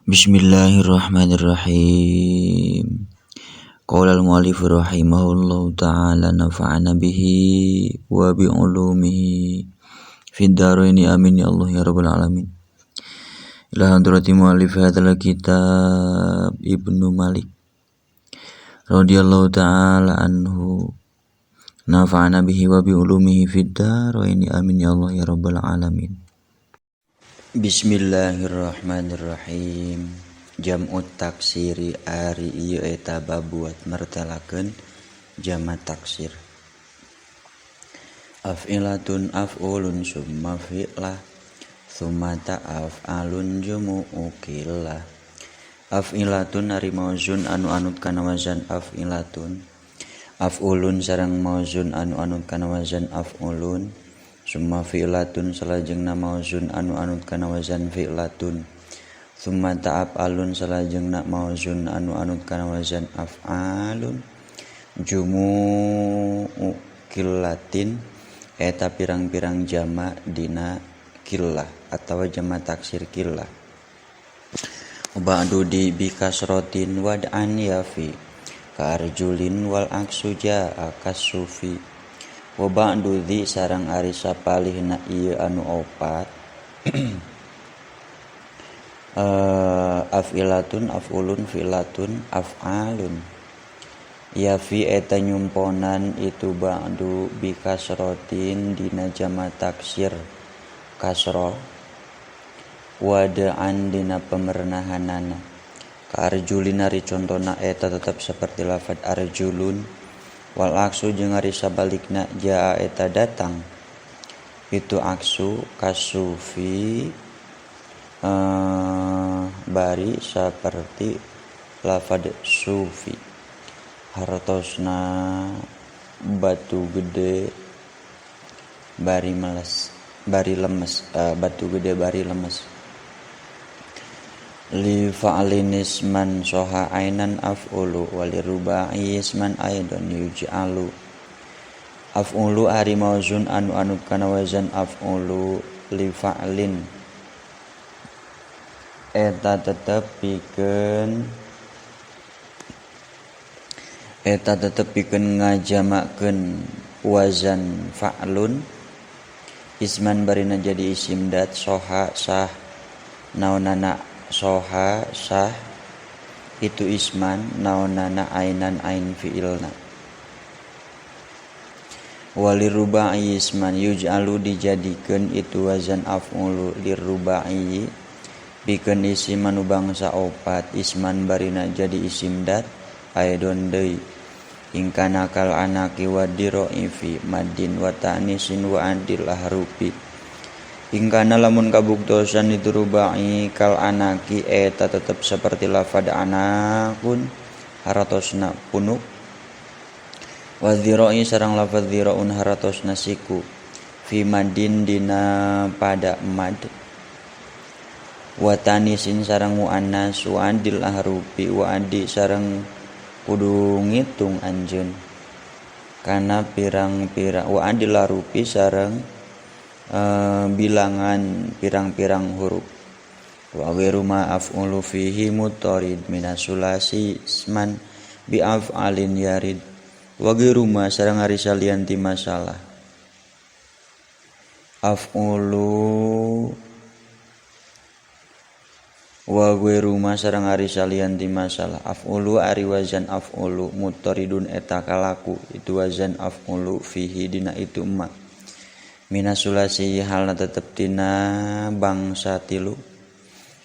Bismillahirrahmanirrahim. Qala al-mu'allif rahimahullahu ta'ala nafa'ana bihi wa bi ulumihi fid dharaini amin ya Allah ya rabbal alamin. Ila hadrati mu'allif hadzal kitab Ibnu Malik radhiyallahu ta'ala anhu nafa'ana bihi wa bi ulumihi fid dharaini amin ya Allah ya rabbal alamin. Bismillahirrahmanirrahim. Jam'ut taksiri ari ieu eta babuat mertelakeun jama taksir. Af'ilatun af'ulun summa fi'lah summa ta'af'alun jumu'u qillah. Af'ilatun ari mauzun anu anut kana wazan af'ilatun. Af'ulun sareng mauzun anu anut kana wazan af'ulun. Summa fi'latun salajengna mauzun anu anut kana wazan fi'latun. Summa ta'af'alun salajengna mauzun anu anut kana wazan af'alun. Jumu'u qillatin eta pirang-pirang jama dina qillah atawa jama taksir qillah. Ba'du di bikasrotin wad'an yafi karjulin wal aksu ja'a kasufi. Wa ba'du di sarang ari sapalihna ieu anu opat. Af'ilatun af'ulun fi'latun af'alun. Yafi eta nyumponan itu ba'du bikasrotin dina jama taksir kasroh wada'an dina pemernahanana. Ka arjulin ari contona eta tetep seperti lafad arjulun. Wal aksu jeung ari sabalikna jaa eta datang itu aksu kasufi bari saperti lafad sufi. Hartosna batu gede bari meles bari lemes, batu gede bari lemes. Li fa'lin isman soha ainan af'ulu wali ruba'i isman aidon yuj'alu. Af'ulu ari mauzun anu anut kana wazan af'ulu li fa'lin eta tetep pikeun ngajamakeun wazan fa'lun isman barina jadi isim dat soha sah naonana soha sah itu isman naonana ainan ain fiilna. Wali ruba'i isman yuj'alu dijadikeun itu wazan af'ulu lirruba'i pikeun isim anu bangsa opat isman barina jadi isim dat aidon deui ingkana kal anaki wa diro'ifi madin wa ta'nisin wa adil ahrufi. Ingkana lamun kabuktosan itu ruba'i kal anaki eta tetep seperti lafad anakun haratosna punuk wa dhiro'i sareng lafad dhiro'un haratosna siku fi madin dina pada mad wa tanisin sareng muannas wa adil ahrufi wa adi sareng kudu ngitung anjeun kana pirang-pirang wa adil ahrufi sareng bilangan pirang-pirang huruf. Wa ghairu ma af'ulu fihi mutarid minasulasi isman bi af'alin yarid. Wa ghairu ma sareng ari salian ti masalah af'ulu wa ghairu ma sareng ari salian ti masalah af'ulu ari wazan af'ulu mutaridun eta kalaku itu wazan af'ulu fihi dina itu ma minasulasi halna tetep tina bangsa tilu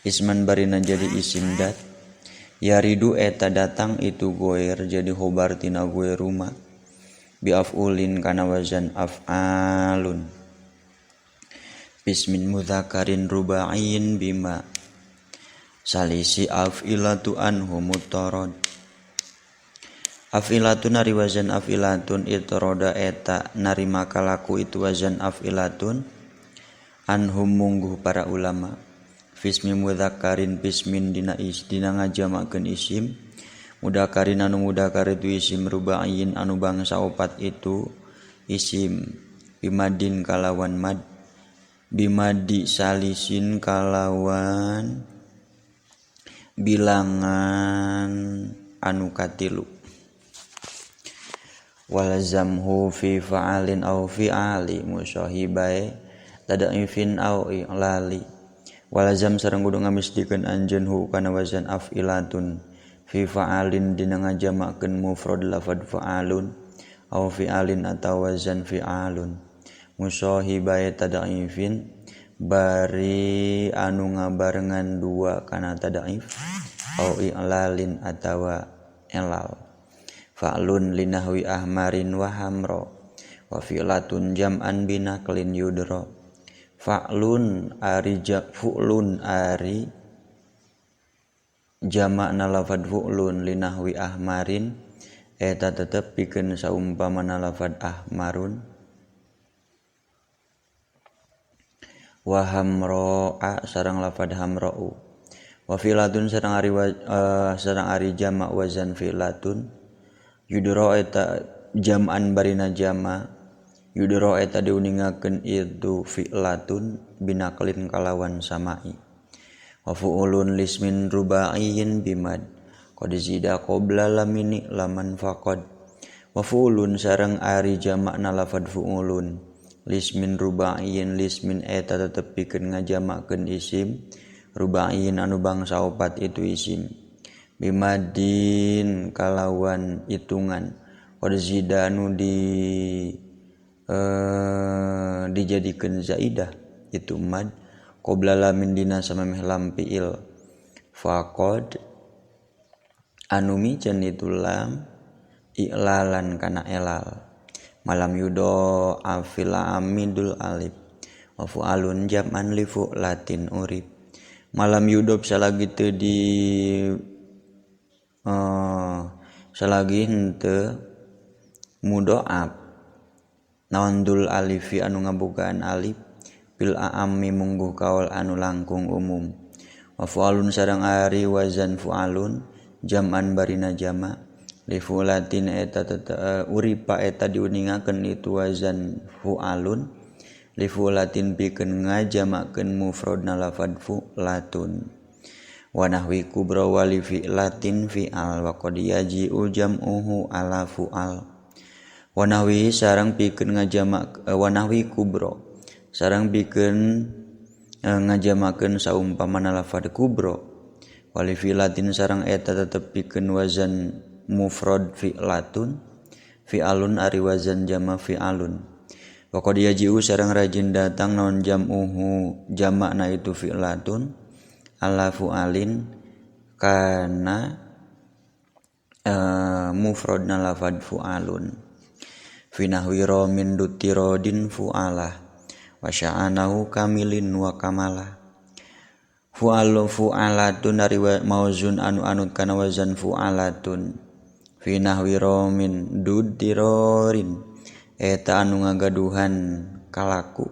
isman barina jadi isim dat yaridu eta datang itu goer jadi khobar tina ghairu ma bi af'ulin kana wazan af'alun bismin mudzakarin ruba'in bima salisi af'ilatu anhu mutarad. Af'ilatun ari wazan af'ilatun itroda eta narima kalaku itu wazan af'ilatun anhum mungguh para ulama fismi mudzakarin bismin dina is dina ngajamakeun isim mudakarin anu mudakar itu isim ruba'in anu bangsa opat itu isim bimadin kalawan mad bimadi salisin kalawan Bilangan anu katilu walzamhu fi fa'alin aw fi'ali musahibai tada'ifin aw i'lali. Walzam sareng kudu ngamistikeun anjeun hu kana wazan af'ilatun fi fa'alin dina ngajamakeun mufrad lafad fa'alun aw fi'alin atawa wazan fi'alun musahibai tada'ifin bari anu ngabarengan dua kana tada'if aw i'lalin atawa elal. Fa'lun linahwi ahmarin wa hamra wa fi'latun jam'an binaklin yudra. Fa'lun ari fu'lun ari jama'na lafad fu'lun linahwi ahmarin eta tetep pikeun saumpamana lafad ahmarun wa hamra'a sareng lafad hamra'u. Wa fi'latun sareng ari sareng ari jama' wazan fi'latun yudra eta jam'an barina jama' yudra eta diuningakeun itu fi'latun binaklin kalawan sama'i. Wa fu'ulun lismin rubaiyin bimad qad zida qabla lamini laman faqad. Wa fu'ulun sareng ari jama'na lafad fu'ulun lismin rubaiyin lismin eta tetep pikeun ngajamakeun isim rubaiyin anu bangsa opat itu isim bimadin kalawan hitungan qad zida anu di dijadikeun zaidah itu mad qabla lamin dina samemeh lam fiil faqad anu miceun itu lam i'lalan kana elal malam yudo afil amidul alif wa fu'alun jam'an li fu'latin urib. Malam yudob salagi teu di salagi henteu mudhoaf naon dul alifi anu ngabogaan alif bil aammi mungguh kaul anu langkung umum. Wa fu'alun sareng ari wazan fu'alun jam'an barina jama' li fu'latin eta uripa eta diuningakeun itu wazan fu'alun li fu'latin pikeun ngajamakeun mufradna lafad fu'latun. Wa nahwi kubra wa li fi'latin fi'al wa qad yaji'u jam'uhu ala fu'al. Wa nahwi sareng pikeun ngajamak wa nahwi kubra sareng pikeun ngajamakeun saumpamana lafad kubra wa li fi'latin sareng eta tetep pikeun wazan mufrad fi'latun fi'alun ari wazan jama fi'alun. Wa qad yaji'u sareng rajin datang naon jam'uhu jama'na itu fi'latun ala fu'alin kana mufradna lafad fu'alun. Fi nahwi ramin dutirodin fu'alah wa sya'anahu kamilin wa kamalah. Fu'alu fu'alatun ari mauzun anu anut kana wazan fu'alatun fi nahwi ramin dutirorin eta anu ngagaduhan kalaku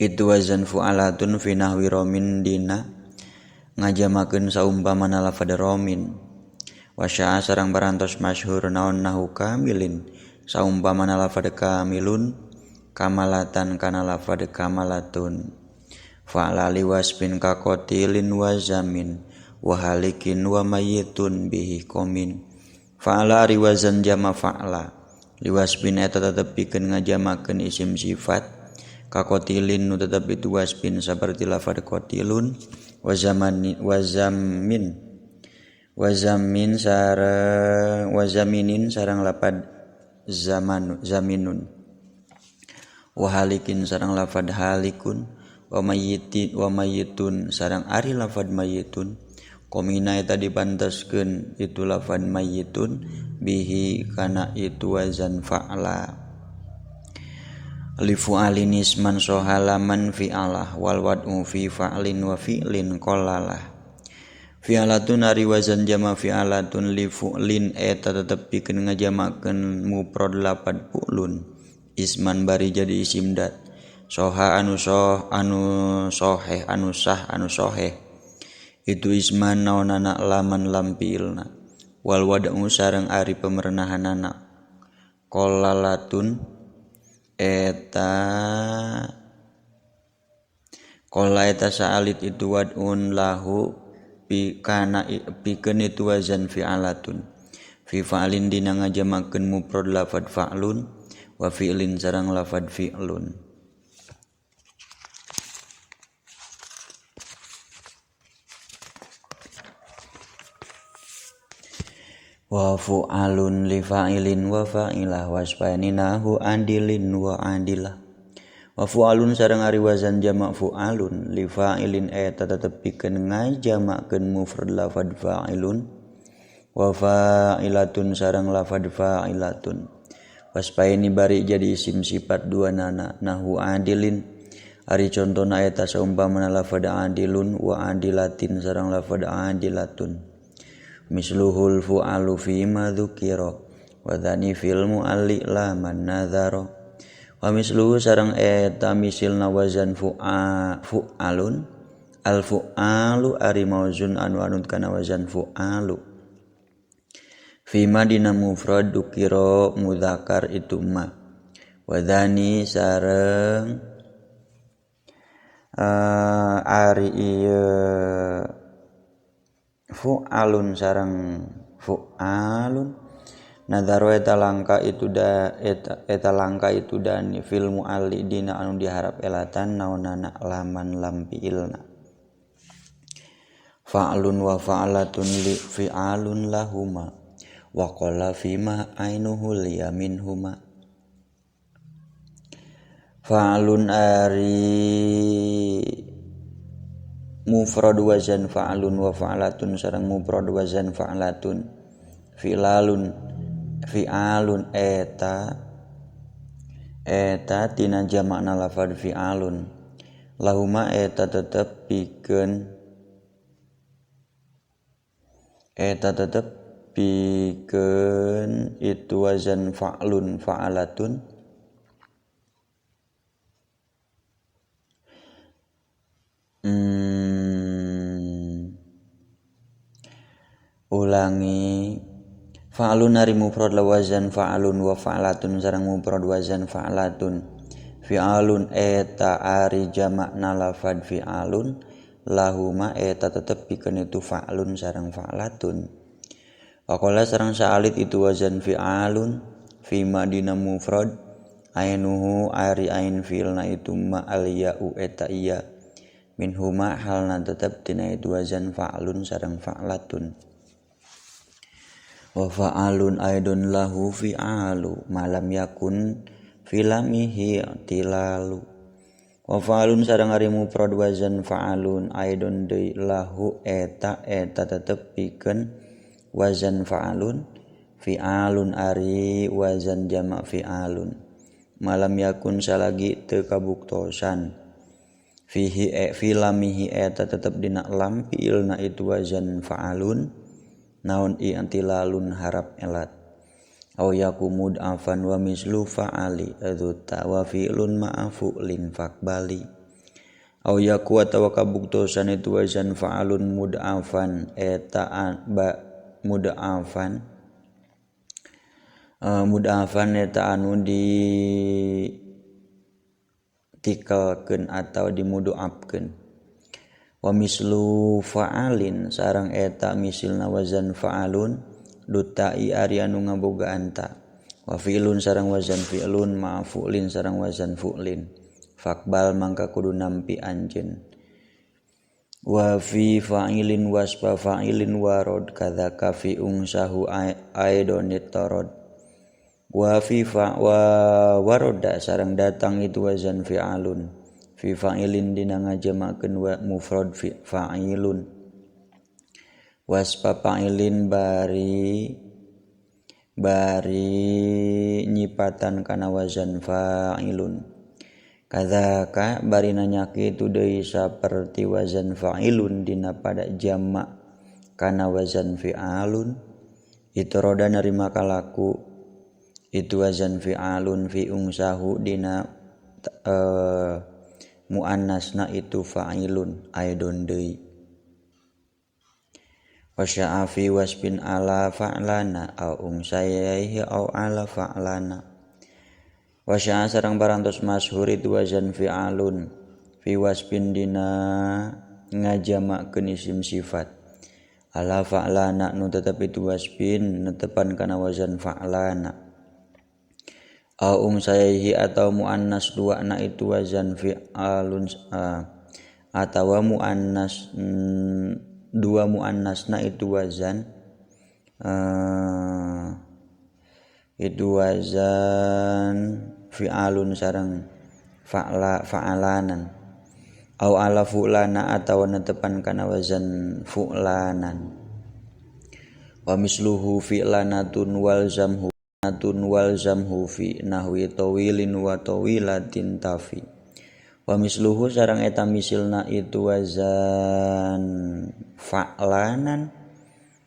itu wazan fu'alatun fi nahwi ramin dina ngajamakeun saumpamana lafad ramin. Wa sya'a sareng parantos masyhur naon nahu kamilin saumpamana lafad kamilun kamalatan kana lafad kamalatun. Fa'ala liwasbin kaqatilin wa zamin wa halikin wa mayyitun bihi qamin. Fa'ala ari wazan jama fa'la liwasbin eta tetep pikeun ngajamakeun isim sifat kaqatilin nu tetep itu wasbin saperti lafad qatilun wa zamani wa zamin wazamin sareng wazaminin sareng lapad zaman zaminun wa halikin sareng lafad halikun wa mayyitin wa mayyitun sareng ari lafad mayyitun komina eta dipantaskeun itu lafad mayyitun bihi kana itu wazan fa'la. Li fu'alin isman sohalaman fi'alah wal wad'u fi fa'lin wa fi'lin qalalah. Fi'alatun ari wazan jama fi'alatun li fu'lin eta tetep pikeun ngajamakeun mufrad lapad fu'lun isman bari jadi isim dat soha anu soh anu soheh anu sah anu soheh itu isman naonana laman lam fi'ilna wal wad'u sareng ari pemerenahanana qalalatun eta Qala eta saalit itu wad'un lahu bi kana pikeun itu wazan fi'alatun fi fa'alin dina ngajamakeun mufrad lafad fa'lun wa fi'lin sareng lafad fi'lun. Wa fu'alun li fa'ilin wa fa'ilah wasfaninahu adilin wa adilah. Wa fu'alun sareng ari wazan jamak fu'alun li fa'ilin eta tetep pikeun ngajamakeun mufrad lafad fa'ilun wa fa'ilatun sareng lafad fa'ilatun. Wasfaini bari jadi isim sifat dua nana nahu adilin ari contona eta saumpamana lafad adilun wa adilatin sareng lafad adilatun. Misluhul fu'alu fi ma dzukira wa dzani fil mu'alli la man nadzara. Wa misluhu sareng eta misilna wazan fu'alun al fu'alu ari mauzun anu anut kana wazan fu'alu fi ma dina mufrad dzukira mudzakkar itu ma wa dzani sareng ari ieu fu'alun sareng fu'alun nadharu eta langka itu da eta langka itu dani fil mu'alli dina anu diharap elatan naonana laman lam fi'ilna. Fa'lun wa fa'latun li fi'alun lahuma wa qala fima ainuhu liyaminhuma. Fa'lun ari mufrad wazan fa'lun wa fa'latun sareng mufrad wazan fa'latun fi'lalun fi'alun eta eta tina jamakna lafad fi'alun lahuma eta tetep pikeun itu wazan fa'lun fa'alatun. Ulangi fa'alun ari mufrad wazan fa'alun wa fa'alatun sareng mufrad wazan fa'alatun fi'alun eta ari jamakna lafad fi'alun lahuma eta tetep pikeun itu fa'lun sareng fa'alatun. Waqala sareng saalit itu wazan fi'alun fi ma dina mufrad ainuhu ari ain fi'ilna itu ma al ya'u eta iya minhuma halna tetep dina itu wazan fa'lun sareng fa'latun. Wa fa'alun aidun lahu fi'alu malam yakun filamihi tilalu. Wa fa'alun sareng ari mufrad wazan fa'alun aidun deui lahu eta eta tetep pikeun wazan fa'alun fi'alun ari wazan jamak fi'alun malam yakun salagi teu kabuktosan fihi filamihi eta tetep dina lam fi'ilna itu wazan fa'alun naon i'tilalun harap elat au yaku mud'afan wa mislu fa'ali adzuta wa fi'lun ma'afu lin faqbali au yaku atawa kabuktosan itu wazan fa'alun mud'afan eta ba mud'afan mud'afan eta anu di tikelkeun atau dimudu'afkeun. Wa mislu fa'alin sareng eta misilna wazan fa'alun dutai ari anu ngabogaan ta wa fi'lun sareng wazan fi'lun ma'fu'lin sareng wazan fu'lin faqbal mangka kudu nampi anjeun. Wa fi fa'ilin wasfa fa'ilin warad kadzaka fi unsahu aidonit tarad. Wa fi fa wa waroda sareng datang itu wazan fi'alun fi fa'ilin dina ngajamakeun wa mufrad fi fa'ilun wasfa fa'ilin bari bari nyipatan kana wazan fa'ilun kadzaka bari nanya kitu deui saperti wazan fa'ilun dina pada jamak kana wazan fi'alun itu roda nerima kalaku itu wazan fi'alun fi unsahu dina muannasna itu fa'ilun aidon deui. Wa sya'afi wasbin ala fa'lana au unsayaihi au ala fa'lana. Wa sya'a sareng parantos masyhur itu wazan fi'alun Fi wasfin dina ngajamakeun isim sifat ala fa'lana nu tetep itu wasfin netepan kana wazan fa'lana au unsayhi atau muannas dua na itu wazan fi'alun atawa muannas dua muannasna itu wazan itu wazan fi'alun sareng fa'la fa'alanan au ala fu'lana atawa netepan kana wazan fu'lanan wa misluhu fi'lanatun wal zamhu natun wal zamhu fi nahwi tawilin wa tawilatin tafi wa misluhu sareng eta misilna itu wazan fa'lanan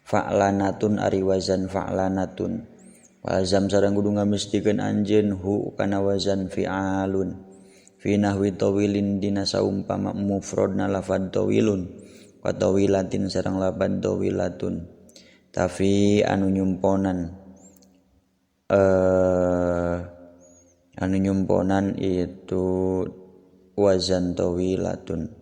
fa'lanatun ari wazan fa'lanatun walzam sareng kudu ngamistikeun anjeun hu kana wazan fi'alun fi nahwi tawilin dina saumpama mufradna lafad tawilun wa tawilatin sareng lafad tawilatun tafi anu nyumponan anu nyumponan itu wazan tawilatun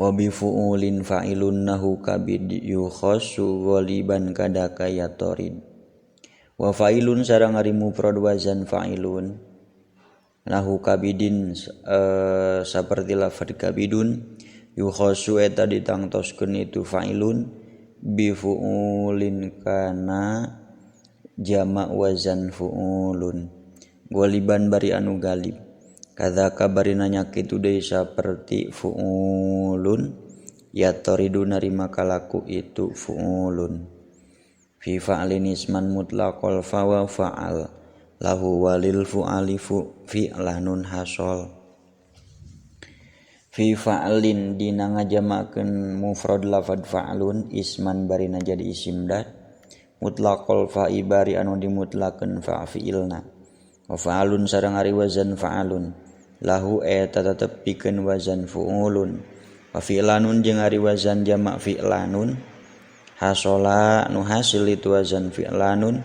wa bi fu'ulin fa'ilun nahu kabid yukhassu ghaliban kadaka yatorid wa fa'ilun sareng ari mufrad wazan fa'ilun nahu kabidin saperti lafad kabidun yukhasu eta ditangtoskeun itu fa'ilun bi fu'ulin kana jamak wazan fu'ulun goliban bari anu galib kadzaka bari nanya kitu deui saperti fu'ulun yatoridu narima kalaku itu fu'ulun fi fa'lin isman mutlaqal fa wa fa'al lahu walil fu'ali fi'lanun hasol fi fa'lin dina ngajamakeun mufrad lafad fa'lun isman barina jadi isim dat mutlaqal fa'i bari anu dimutlakeun fa fi'ilna wa fa'alun sareng ari wazan fa'alun lahu eta tetep pikeun wazan fu'ulun wa fi'lanun jeung ari wazan jamak fi'lanun hasola nu hasil itu wazan fi'lanun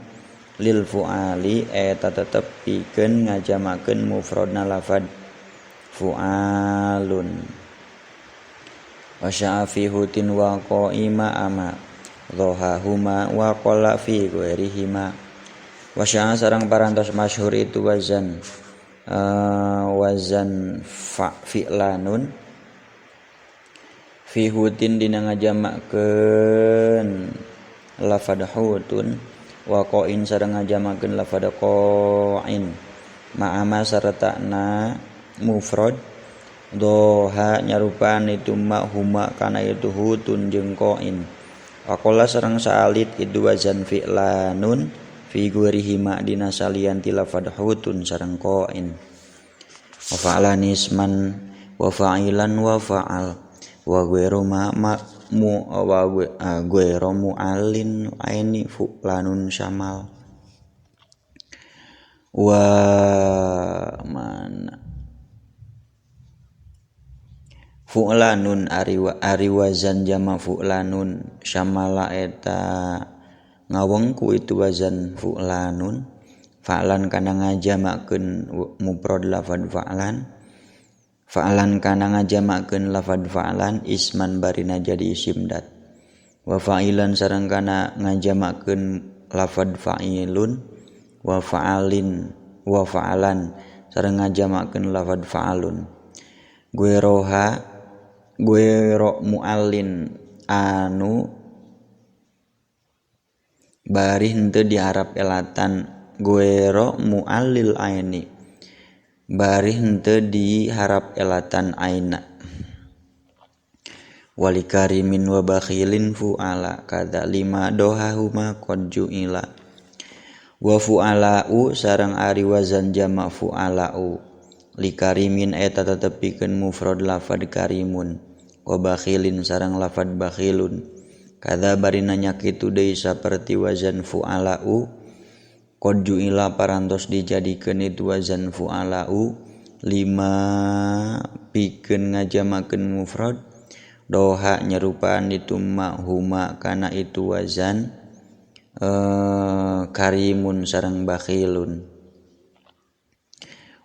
lil fu'ali eta tetep pikeun ngajamakeun mufradna lafad fu'alun wa sya'a fi hutin wa qa'ima ama dhahahuma wa qala fi ghairihima wa sya'a sareng parantos masyhur itu wazan wazan fa fi'lanun fi hutin dina ngajamakeun lafad hutun wa qa'in sareng ngajamakeun lafad qa'in ma'ama sartana mufrad doha nyarupaan itu ma huma kana itu hutun jeung qa'in waqala sareng saalit itu wazan fi'lanun fi ghairihima dina salian ti lafad hutun sareng qa'in wa fa'alan isman wa fa'ilan wa fa'al wa ghairu ma mu wa ghairu mu'allin aini fulanun syamal wa mana fulanun ari wazan jama fulanun syamala eta ngawengku itu wazan fulanun fa'lan kana ngajamakeun mufrad lafad fa'lan fa'lan kana ngajamakeun lafad fa'lan isman barina jadi isim dat wa fa'ilan sareng kana ngajamakeun lafad fa'ilun wa fa'alin wa fa'alan sareng ngajamakeun lafad fa'alun gueroha guero mu'allin anu bari henteu diharap elatan guero mu'allil aini bari henteu diharap elatan aina walikarimin wa bakhilin fu'ala kada lima dohahuma qad ju'ila wa fu'ala'u sareng ari wazan jama fu'ala'u likarimin eta tetepikeun mufrad lafad karimun wa bakhilin sareng lafad bakhilun kada bari nanya kitu deui saperti wazan fu'ala'u qad ju'ila parantos dijadikeun itu wazan fu'ala'u lima pikeun ngajamakeun mufrad doha nyerupaan itu ma huma kana itu wazan karimun sareng bakhilun.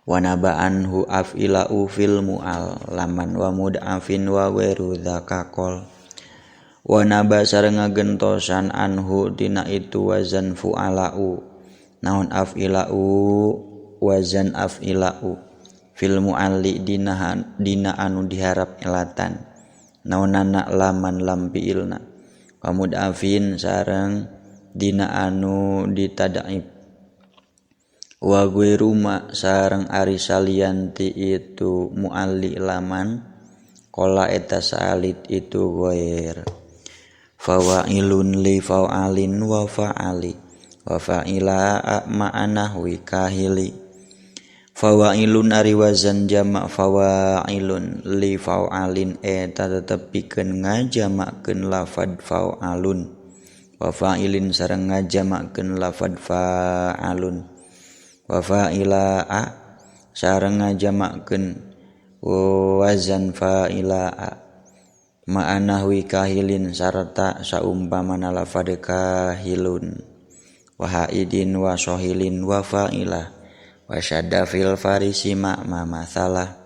Wa naba'anhu af'ilau fil mu'al laman wa mud'afin wa ghairu dzakaqol. Wa naba sareng ngagentosan anhu tina itu wazan fu'alau naon af'ilau wazan af'ilau fil mu'alli dina anu diharap elatan naonana laman lam fi'ilna wa mud'afin sareng dina anu ditadaib wa ghairu ma sareng ari salianti itu mu'alli laman qala eta salit itu ghair. Fawailun li fa'alin wa fa'ali wa fa'ila ma'anahwi kahili. Fawailun ari wazan jamak fawailun li fa'alin eta tetep pikeun ngajamakeun lafad fa'alun wa fa'ilin sareng ngajamakeun lafad fa'alun wa fa'ila sareng ngajamakeun wazan fa'ila ma'anahwi kahilin sarta saumpamana lafad kahilun wa haidin wa sohilin wa fa'ilah wa syadda fil farisi ma masalah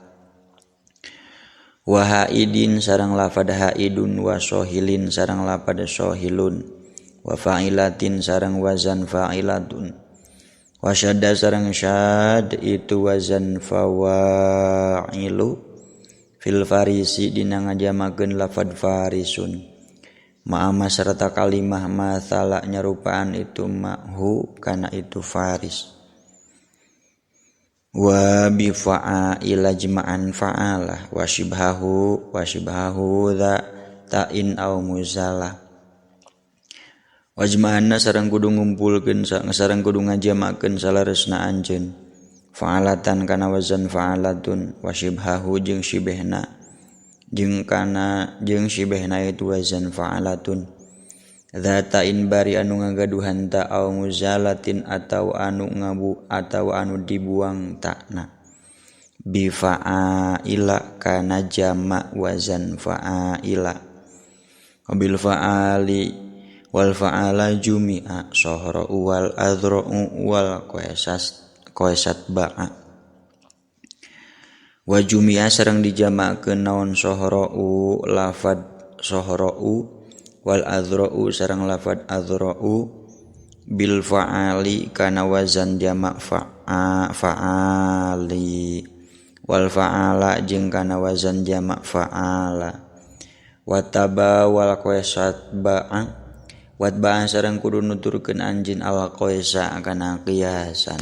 wa haidin sareng lafad haidun wa sohilin sareng lafad sohilun wa fa'ilatin sareng wazan fa'ilatun wa syadda sareng syad itu wazan fawa'ilu fil farisi dina ngajamakeun lafad farisun ma'ama serta kalimah mathala nyarupaan itu ma'hu kana itu faris wa bi fa'ila jma'an fa'alah wa shibhahu dza ta'in au muzalah wajma'anna sareng kudu ngumpulkeun sareng kudu ngajamakeun salaresna anjeun fa'alatan kana wazan fa'alatun wa shibhahu jeung shibehna jeung kana jeung shibehna itu wazan fa'alatun dzatain bari anu ngagaduhan ta au muzalatin atawa anu ngabu atawa anu dibuang takna bi fa'ila kana jama wazan fa'ila bil fa'ali wal fa'ala jumi'a sohra wal adra'u wal qaisas qaisat ba'a wa jumi'a sareng dijamakeun naon sohra'u lafad sohra'u wal adra'u sareng lafad adra'u bil fa'ali kana wazan jamak fa'ali wal fa'ala jeung kana wazan jamak fa'ala wa taba wal qaisat ba'a watba'an sareng kudu nuturkeun anjeun al qaisa kana kiasan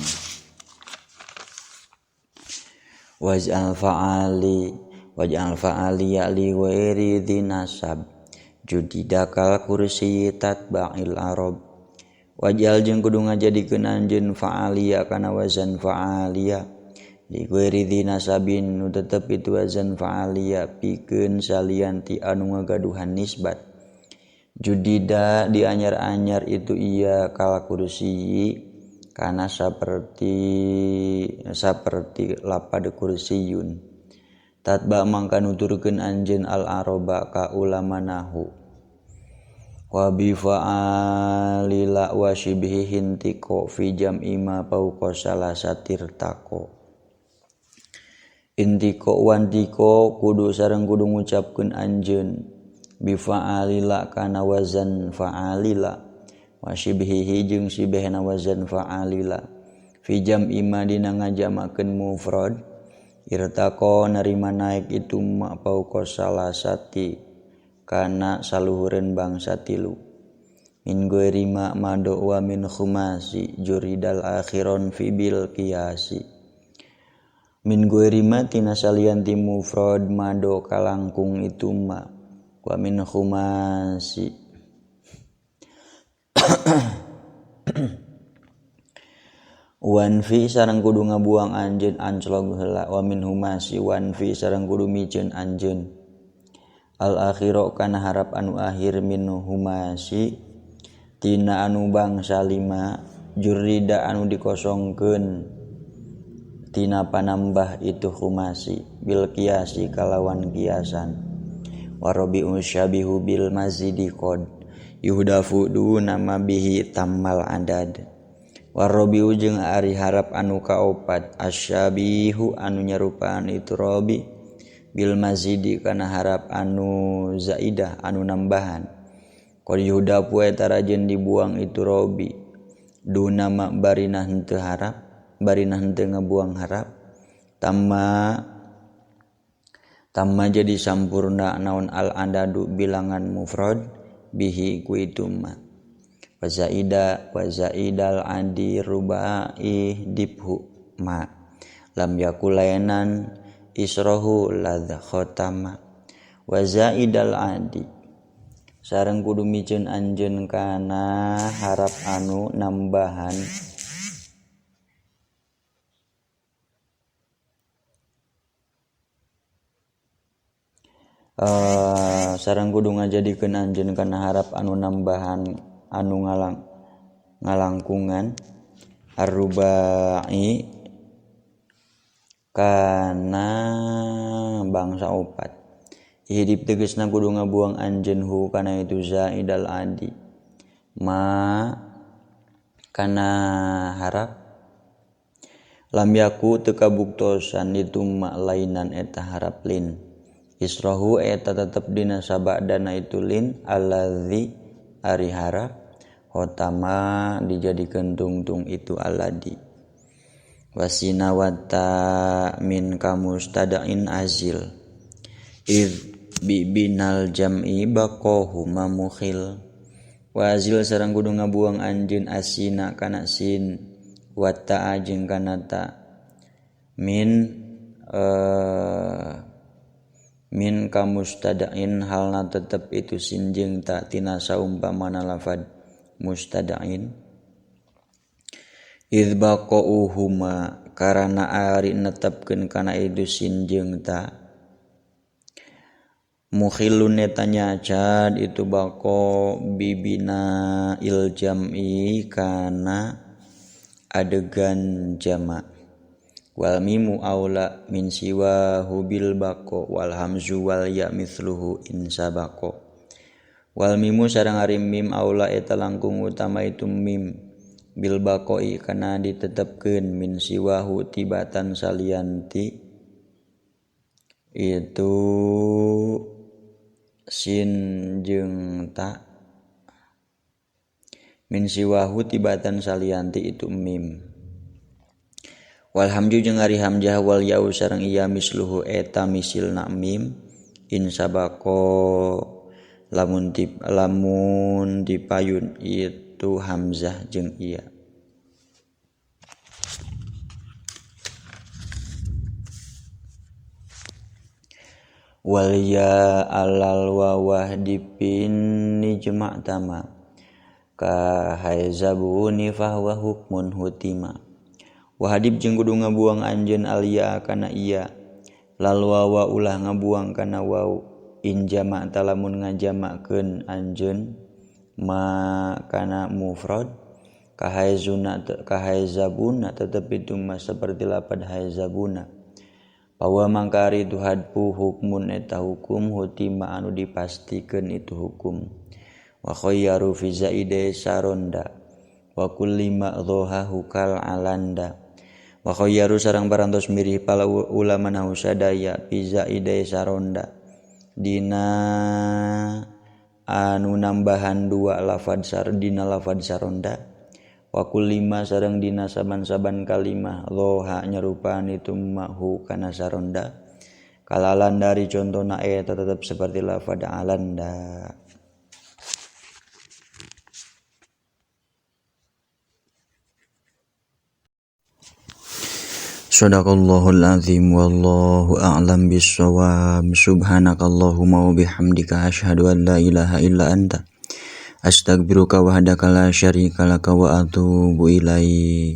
waj'al fa'ali li ghairi dzinasab judidakal kursi tatba'il arab waj'al jeung kudu ngajadikeun anjeun fa'aliya kana wazan fa'aliya li ghairi dzinasabin nu tetep itu wazan fa'aliya pikeun salian ti anu ngagaduhan nisbat judida dianyar-anyar itu iya kala kursi karena seperti lapad kursiyun tatba mangka nuturkeun anjeun al araba ka ulama nahu wa bi fa'alila wa shibhi hintiko fi jam'i ma fauqa salasatir tako intiko wantiko kudu sareng kudu ngucapkeun anjeun bi fa'alila kana wazan fa'alila wa shibhihi jeung shibhna wazan fa'alila fi jam'i ma dina ngajamakeun mufrad irtaqo narima naik itu ma fauqa salasati kana saluhureun bangsa tilu min ghairi ma mado wa min khumasi juridal akhiron fi bil qiyasi min ghairi ma tina salian ti mufrad mado kalangkung itu ma wa min khumasi wan fi sareng kudu ngabuang anjeun anclog heula wa min humasi wan fi sareng kudu miceun anjeun al akhiro kana harap anu akhir min humasi tina anu bangsa lima jurida anu dikosongkeun tina panambah itu humasi bil kiasi kalawan kiasan warabi'u syabihu bil mazidi qad yuhdafu duna ma bihi tammal adad Warrobiu jeung ari harap anu kaopat asyabihu anu nyarupaan itu robi bil mazidi kana harap anu zaidah anu nambahan. Qad yuhdafu eta rajin dibuang itu robi duna ma barina henteu harap barina henteu ngabuang harap tamma tamma jadi sampurna naon al adadu bilangan mufrad bihi ku itu ma. Wazaida wazaidal adi rubai dibhu ma lam yakulainan isrohu ladz khotama. Wazaidal adi sareng kudu miceun anjeun kana harap anu nambahan sareng kudu ngajadikeun anjeun kana harap anu nambahan anu ngalangkungan arrubai kana bangsa opat. Hidip tegesna kudu ngabuang anjeun hu kana itu zaidal adi ma kana harap lam yaku teu kabuktosan itu ma lainan eta harap lin isrohu eta tetep dina sabadana itu lin allazi ari harap hotama dijadikeun tungtung itu aladi. Wasina wata min kamustada'in azil id bibinal jam'i baqahu mamukhil. Wazil sareng kudu ngabuang anjeun asina kana sin wa ta jeung kana ta min min kamustada'in halna tetep itu sin jeung ta tina saumpamana lafad mustada'in. Idz baqauhuma karana ari netepkeun kana itu sin jeung ta mukhilun eta nyacad itu baqo bibina il jam'i kana adegan jama. Wal mimu aula min siwahu bil baqo wal hamzu wal ya mithluhu in sabaqo. Wal mimu sareng ari mim aula eta langkung utama itu mim bil baqoi kana ditetepkeun min siwahu tibatan salianti itu sin jeung ta min siwahu tibatan salianti itu mim. Wal hamju jeung ari hamzah wal yau sareng iya misluhu eta misilna mim in sabaqo lamun lamun dipayun itu hamzah jeung iya. Wal ya alal wawah dipin nijma tama ka haizabuni fahuwa hukmun hutima. Wahadib jeung kudu ngabuang anjeun alia kana iya lal wawa ulah ngabuang kana waw in jama' talamun ngajamakeun anjeun ma kana mufrad ka haizuna ka haizabuna tetep itu ma seperti lapad haizabuna. Bahwa mangkari itu hadpu hukmun eta hukum hutima anu dipastikeun itu hukum. Wa khayyaru fi zaide saronda wa kulli ma dhaha hukal alanda. Wa khayyaru sareng parantos mirih pala ulama nahusadaya fi zaide saronda dina anu nambahan dua lafad sar dina lafad saronda. Wa kullima sareng dina saban-saban kalimah loha nyarupaan itu mahu kana saronda kalalan dari contona eta tetep seperti lafad alanda. Shadaqallahul azim wallahu a'lam bissawab. Subhanakallahumma wa bihamdika asyhadu an la ilaha illa anta astaghfiruka wahdaka la syarika laka wa atubu ilaik.